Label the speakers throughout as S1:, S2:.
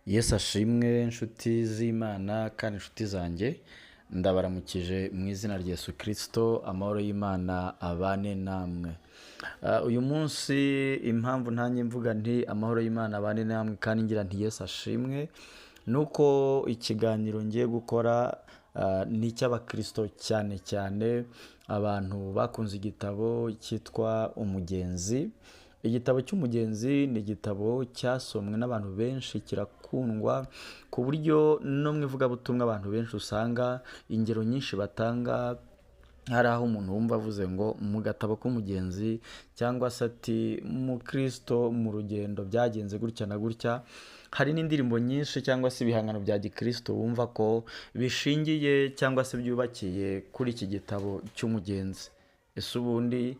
S1: Yesu ashimwe nshuti z'Imana kandi inshuti zanjye, ndabaramukije mu izina rya Yesu Kristo, amahoro y'Imana abane namwe. Uyu munsi impamvu ntange mvuga nti amahoro y'Imana abane namwe kandi ngira nti Yesu ashimwe, ni uko ikiganiro ngiye gukora ni icy'abakristo, cyane cyane abantu bakunze igitabo cyitwa Umugenzi. Igitabo cy'Umugenzi ni igitabo cyasomwe n'abantu benshi, kirakundwa ku buryo no mu ivugabutumwa abantu benshi usanga ingero nyinshi batanga, hari aho umuntu wumva avuze ngo mu gatabo k'Umugenzi, cyangwa se ati mukristo mu rugendo byagenze gutya na gutya. Hari n'indirimbo nyinshi cyangwa se ibihangano bya gikristo wumva ko bishingiye cyangwa se byubakiye kuri iki gitabo cy'Umugenzi. Ese ubundi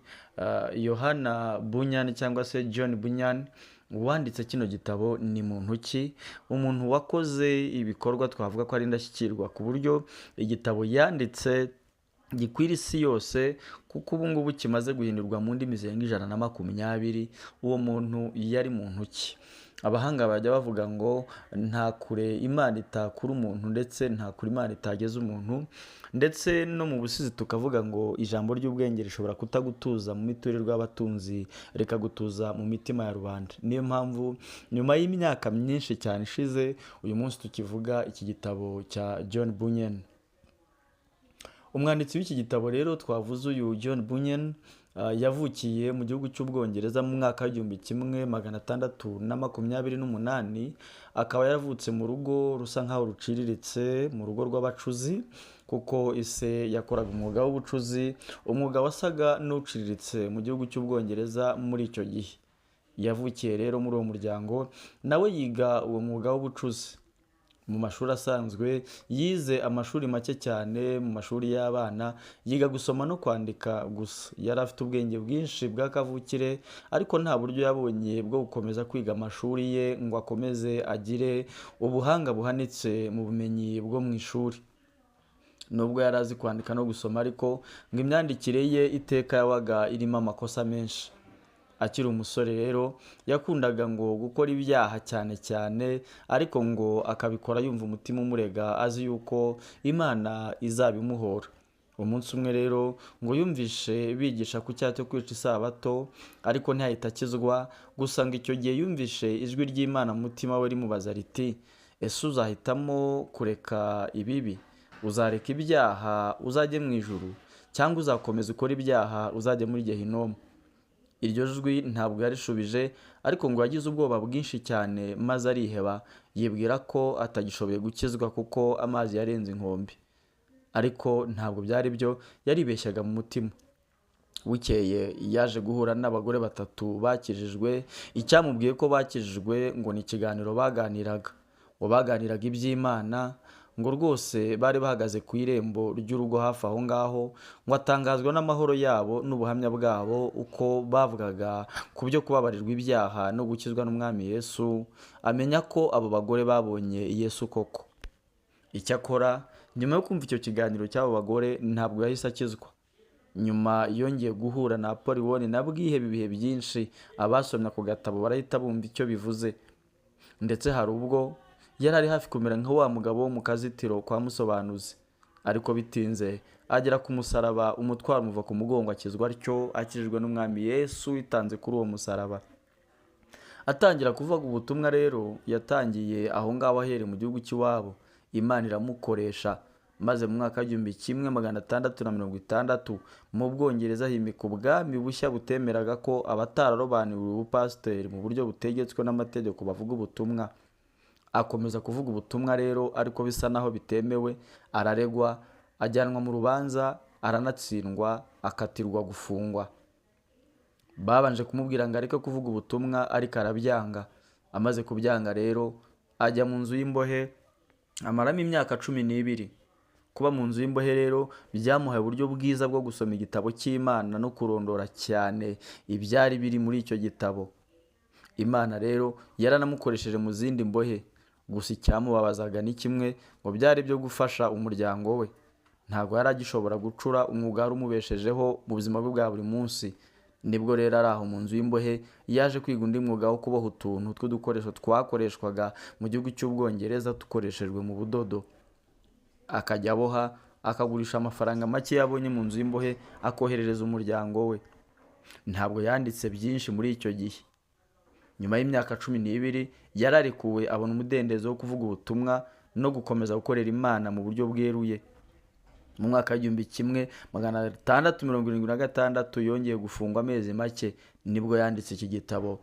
S1: Yohana Bunyan cyangwa se John Bunyan wanditse kino gitabo ni muntu ki? Umuntu wakoze ibikorwa twavuga ko ari indashyikirwa, ku buryo igitabo yanditse gikwira isi yose, kuko ubu ngubu kimaze guhindurwa mu ndimi zirenga 120. Uwo muntu yari muntu ki? Abahanga bajya bavuga ngo nta kure Imana itakura umuntu, ndetse nta kure Imana itageza umuntu. Ndetse no mu busizi tukavuga ngo ijambo ry'ubwenge rishobora kutagutuza mu miturirwa y'abatunzi, rikagutuza mu mitima ya rubanda. Niyo mpamvu nyuma y'imyaka myinshi cyane ishize, uyu munsi tukivuga iki gitabo cya John Bunyan. Umwanditsi w'iki gitabo rero twavuze, uyu John Bunyan, yavukiye mu gihugu cy'Ubwongereza mu mwaka w'1628, akaba yaravutse mu rugo rusa nk'aho ruciriritse, mu rugo rw'abacuzi, kuko ise yakoraga umwuga w'ubucuzi, umwuga wasaga n'uciriritse mu gihugu cy'Ubwongereza muri icyo gihe. Yavukiye rero muri uwo muryango, nawe yiga uwo mwuga w'ubucuzi. Mu mashuri asanzwe yize amashuri make cyane, mu mashuri y'abana yiga gusoma no kwandika gusa. Yari afite ubwenge bwinshi bwa kavukire, ariko nta buryo yabonye bwo gukomeza kwiga amashuri ye ngo akomeze agire ubuhanga buhanitse mu bumenyi bwo mu ishuri. Nubwo yari azi kwandika no gusoma, ariko ngo imyandikire ye iteka yabaga irimo amakosa menshi. Akiri umusore rero yakundaga ngo gukora ibyaha cyane cyane, ariko ngo akabikora yumva umutima umurega, azi yuko Imana izabimuhora. Umunsi umwe rero ngo yumvishe bigisha ku cyaha cyo kwica isabato, ariko ntiyahita akizwa. Gusa ngo icyo gihe yumvishe ijwi ry'Imana mu mutima we rimubaza riti: ese uzahitamo kureka ibibi, uzareka ibyaha uzajye mu ijuru, cyangwa uzakomeza ukora ibyaha uzajye muri gehinomu? Iryo jwi ntabwo yarishubije, ariko ngo yagize ubwoba bwinshi cyane maze ariheba, yibwira ko atagishoboye gukizwa kuko amazi yarenze inkombe. Ariko ntabwo byari byo, yaribeshyaga mu mutima. Bukeye yaje guhura n'abagore batatu bakijijwe. Icyamubwiye ko bakijijwe ngo ni ikiganiro baganiraga. Ngo baganiraga iby'Imana, ngo rwose bari bahagaze ku irembo ry'urugo hafi aho ngaho, ngo atangazwa n'amahoro yabo n'ubuhamya bwabo, uko bavugaga ku byo kubabarirwa ibyaha no gukizwa n'Umwami Yesu, amenya ko abo bagore babonye Yesu koko. Icyakora nyuma yo kumva icyo kiganiro cy'abo bagore ntabwo yahise akizwa. Nyuma yongeye guhura na Apoliwoni na bwihebe ibihe byinshi, abasomye ako gatabo barahita bumva icyo bivuze. Ndetse hari ubwo yari ari hafi kumera nka wa mugabo wo mu kazitiro kwa Musobanuzi, ariko bitinze agera ku musaraba, umutwaro umuva ku mugongo, akizwa atyo, akijijwe n'Umwami Yesu witanze kuri uwo musaraba. Atangira kuvuga ubutumwa rero, yatangiye aho ngaho ahereye mu gihugu cy'iwabo, Imana iramukoresha, maze mu mwaka w'1660 mu Bwongereza himika ubwami bushya butemeraga ko abatararobanuriwe ubupasiteri mu buryo butegetswe n'amategeko bavuga ubutumwa. Akomeza kuvuga ubutumwa rero, ariko bisa naho bitemewe, araregwa, ajyanwa mu rubanza, aranatsindwa, akatirwa gufungwa. Babanje kumubwira ngo areke kuvuga ubutumwa, ariko arabyanga. Amaze kubyanga rero ajya mu nzu y'imbohe, amaramo imyaka 12. Kuba mu nzu y'imbohe rero byamuhaye uburyo bwiza bwo gusoma igitabo cy'Imana no kurondora cyane ibyari biri muri icyo gitabo. Imana rero yaranamukoresheje mu zindi mbohe. Gusa icyamubabazaga ni kimwe, ngo byari byo gufasha umuryango we. Ntabwo yari agishobora gucura umwuga wari umubeshejeho mu buzima bwe bwa buri munsi. Nibwo rero ari aho mu nzu y'imbohe yaje kwiga undi mwuga wo kuboha utuntu tw'udukoresho twakoreshwaga mu gihugu cy'Ubwongereza dukoreshejwe mu budodo. Akajya aboha akagurisha amafaranga make yabonye mu nzu y'imbohe akoherereza umuryango we. Ntabwo yanditse byinshi muri icyo gihe. Nyuma y'imyaka 12 yararekuwe, abona umudendezo wo kuvuga ubutumwa no gukomeza gukorera Imana mu buryo bweruye. Mu mwaka w'1676 yongeye gufungwa amezi make, nibwo yanditse iki gitabo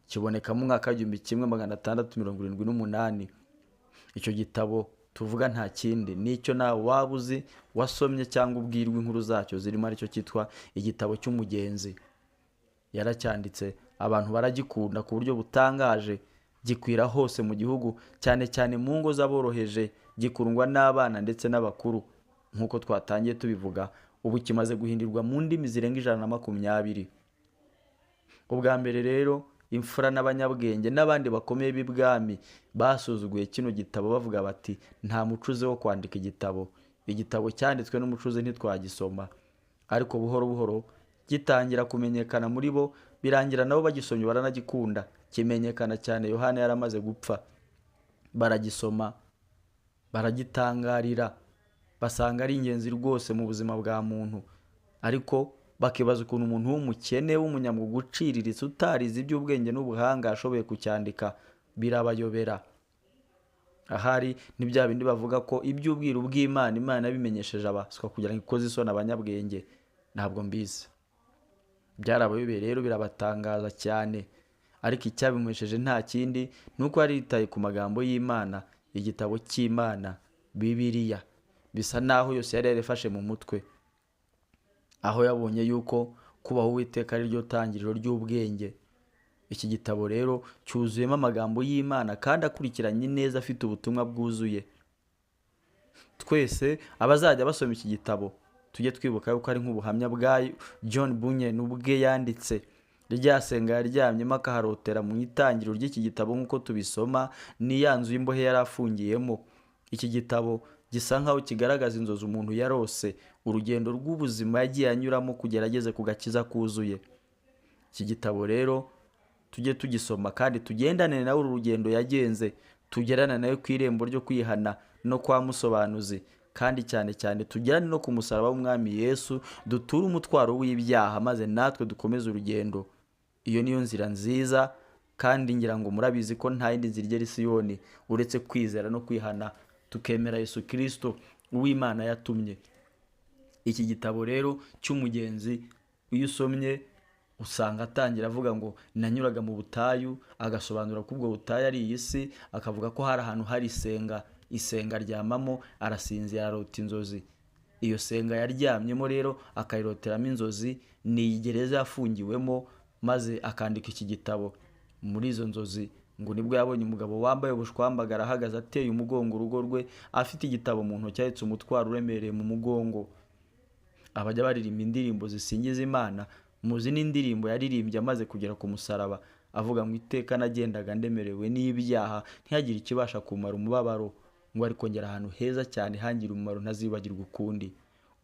S1: kiboneka mu mwaka w'1678. Icyo gitabo tuvuga nta kindi nicyo nawe waba uzi wasomye cyangwa ubwirwa inkuru zacyo zirimo, aricyo cyitwa igitabo cy'umugenzi. Yaracyanditse abantu baragikunda ku buryo butangaje, gikwira hose mu gihugu, cyane cyane mu ngo z'aboroheje, gikundwa n'abana ndetse n'abakuru. Nk'uko twatangiye tubivuga, ubu kimaze guhindirwa mu ndimi zirenga 120. Ubwa mbere rero imfura n'abanyabwenge n'abandi bakomeye b'ibwami basuzuguye kino gitabo, bavuga bati nta mucuzi wo kwandika igitabo, igitabo cyanditswe n'umucuzi ntitwagisoma. Ariko buhoro buhoro gitangira kumenyekana muri bo, birangira nabo bagisomye baranagikunda. Kimenyekana cyane Yohana yaramaze gupfa, baragisoma baragitangarira, basanga ari ingenzi rwose mu buzima bwa muntu. Ariko bakibaza ukuntu umuntu w'umukene w'umunyamwuga uciriritse utarize iby'ubwenge n'ubuhanga ashoboye kucyandika, birabayobera. Ahari ni bya bindi bavuga ko iby'ubwiru bw'Imana Imana yabimenyesheje abaswa kugira ngo ikoze isoni abanyabwenge. Ntabwo mbizi. Byarabayobeye rero birabatangaza cyane. Ariko icyabimuhesheje nta kindi ni uko yari yitaye ku magambo y'Imana, igitabo cy'Imana, Bibiliya. Bisa naho yose yari yarifashe mu mutwe, aho yabonye yuko kubaho Uwiteka ari ryo tangiriro ry'ubwenge. Iki gitabo rero cyuzuyemo amagambo y'Imana kandi akurikiranye neza, afite ubutumwa bwuzuye. Twese abazajya basoma iki gitabo tujye twibuka yuko ari nk'ubuhamya bwa John Bunyan ubwe yanditse. Rya senga yaryamyemo akaharotera mu itangiriro ry'iki gitabo nk'uko tubisoma, ni ya nzu y'imbohe yari afungiyemo. Iki gitabo gisa nkaho kigaragaza inzozi umuntu yarose, urugendo rw'ubuzima yagiye anyuramo kugera ageze ku gakiza kuzuye. Iki gitabo rero tujye tugisoma kandi tugendane nawe uru rugendo yagenze, tugerane nawe ku irembo ryo kwihana no kwa musobanuzi, kandi cyane cyane tugerane no ku musaraba w'Umwami Yesu, duture umutwaro w'ibyaha maze natwe dukomeze urugendo. Iyo niyo nzira nziza, kandi ngira ngo murabizi ko nta yindi nzira igera i Siyoni uretse kwizera no kwihana, tukemera Yesu Kristo uw'Imana yatumye. Iki gitabo rero cy'umugenzi iyo usomye usanga atangira avuga ngo nanyuraga mu butayu, agasobanura ko ubwo butayu ari iyi si, akavuga ko hari ahantu hari isenga, isenga aryamamo arasinzira arota inzozi. Iyo senga yaryamyemo rero akayiroteramo inzozi, ni iyi gereza yafungiwemo, maze akandika iki gitabo. Muri izo nzozi ngo nibwo yabonye umugabo wambaye ubushwambagara ahagaze ateye umugongo urugo rwe, afite igitabo mu ntoki ahetse umutwaro uremereye mu mugongo. Abajya baririmba indirimbo zisingiza Imana, muzi n'indirimbo yaririmbye amaze kugera ku musaraba, avuga ngo iteka nagendaga ndemerewe n'ibyaha, ntihagire ikibasha kumara umubabaro, ngo ariko ngera ahantu heza cyane hangira umumaro ntazibagirwa ukundi.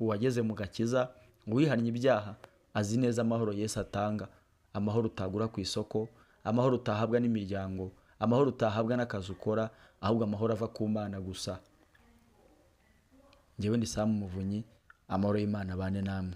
S1: Uwageze mu gakiza, uwihannye ibyaha, azi neza amahoro Yesu atanga, amahoro utagura ku isoko, amahoro utahabwa n'imiryango, amahoro utahabwa n'akazi ukora, ahubwo amahoro ava ku Mana gusa. Njyewe ndi Sam Muvunyi, amahoro y'Imana abane namwe.